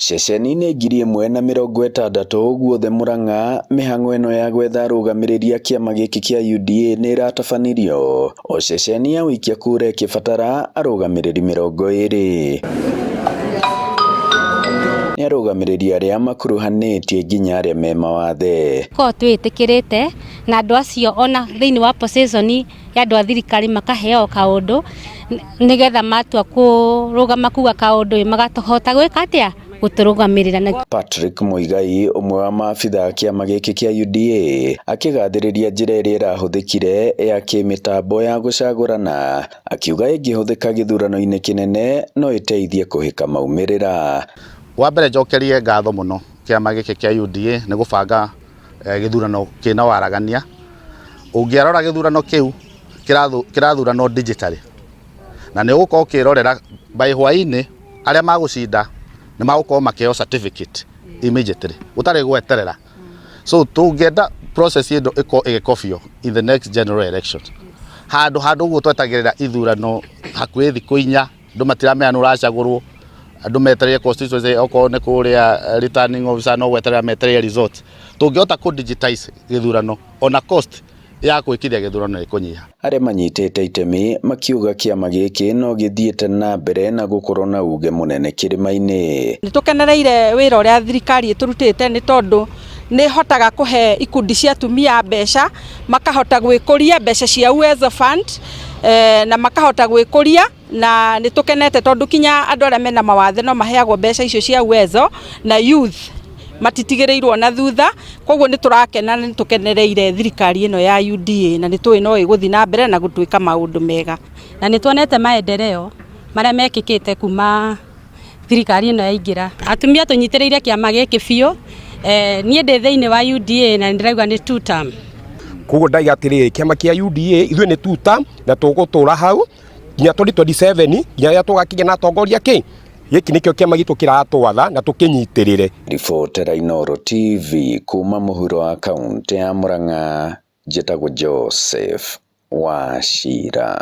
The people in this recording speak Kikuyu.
Ceceni-inĩ 1,060 guothe Murang'a, mĩhang'o ĩno ya gwetha arũgamĩrĩri a kĩama gĩkĩ kĩa UDA nĩ ĩratabanirio, o ceceni ya gũikia kura ĩkĩbatara arũgamĩrĩri 20. Nĩ arũgamĩrĩri arĩa makuruhanĩtie nginya arĩa me mawathe. Korwo twĩtĩkĩrĩte na andũ acio ona thĩinĩ wa position ya andũ a thirikari makaheo kaũndũ nĩgetha matua kũrũgama kuga kaũndũ makahota gwĩka atĩa gũtũrũgamĩrĩra. Na Patrick Muigai, ũmwe wa maabitha a kĩama gĩkĩ kĩa UDA, akĩgathĩrĩria njĩra ĩrĩa ĩrahũthĩkire ya kĩmĩtambo ya gũcagũrana, akiuga ĩngĩhũthĩka gĩthurano-inĩ kĩnene no ĩteithie kũhĩka maumĩrĩra. Wa mbere njokerie ngatho mũno kĩama gĩkĩ kĩa UDA nĩ gũbanga gĩthurano kĩna waragania. Ũngĩarora gĩthurano kĩu kĩrathuranwo digitally, na nĩ ũgũkorwo ũkĩrorera by hwaĩ-inĩ arĩa magũcinda nĩ magũkorwo makĩheo certificate immediately gũtarĩ gweterera. So tũngĩenda process ĩno ĩkorwo ĩgĩkobio in the next general election, handũ handũ ũguo twetagĩrĩra ithurano hakuhĩ thikũ 4, andũ matiramenya nũ ũracagũrwo, andũ metereire constituency, okorwo nĩ kũrĩa returning officer no gweterera metereire result. Tũngĩhota kũ digitize gĩthurano, ona cost ya gwĩkithia gĩthurano nĩ ĩkũnyiha. Arĩa manyitĩte itemi makiuga kĩama gĩkĩ no gĩthiĩte na mbere na gũkorwo na uge mũnene kĩrĩma-inĩ. Nĩ tũkenereire wĩra ũrĩa thirikari ĩtũrutĩte, nĩ tondũ nĩ ĩhotaga kũhe ikundi cia atumia mbeca, makahota gwĩkũria mbeca cia Uwezo Fund, na makahota gwĩkũria, na nĩ tũkenete tondũ kinya andũ arĩa mena mawathe no maheagwo mbeca icio cia Uwezo, na youth matitigĩrĩirwo na thutha. Koguo nĩ tũrakena, nĩ tũkenereire thirikari ĩno ya UDA, na nĩ tũĩ no ĩgũthiĩ na mbere na gũtwĩka maũndũ mega. Na nĩ tuonete maendeleo marĩa mekĩkĩte kuma thirikari ĩno yaingĩra. Atumia tũnyitĩrĩire kĩama gĩkĩ biũ. Niĩ ndĩ thĩinĩ wa UDA na nĩndĩrauga nĩ two term. Koguo ndaiga atĩrĩrĩ, kĩama kĩa UDA ithuĩ nĩ two term, na tũgũtũra hau nginya 2027, nginya rĩrĩa tũgakinya na atongoria kĩ gĩkĩ nĩkĩo kĩama gitũ kĩratwatha na tũkĩnyitĩrĩre. Ribotera Inooro TV kuma mũhuro wa kaũntĩ ya Murang'a, njĩtagwo Joseph Wachira.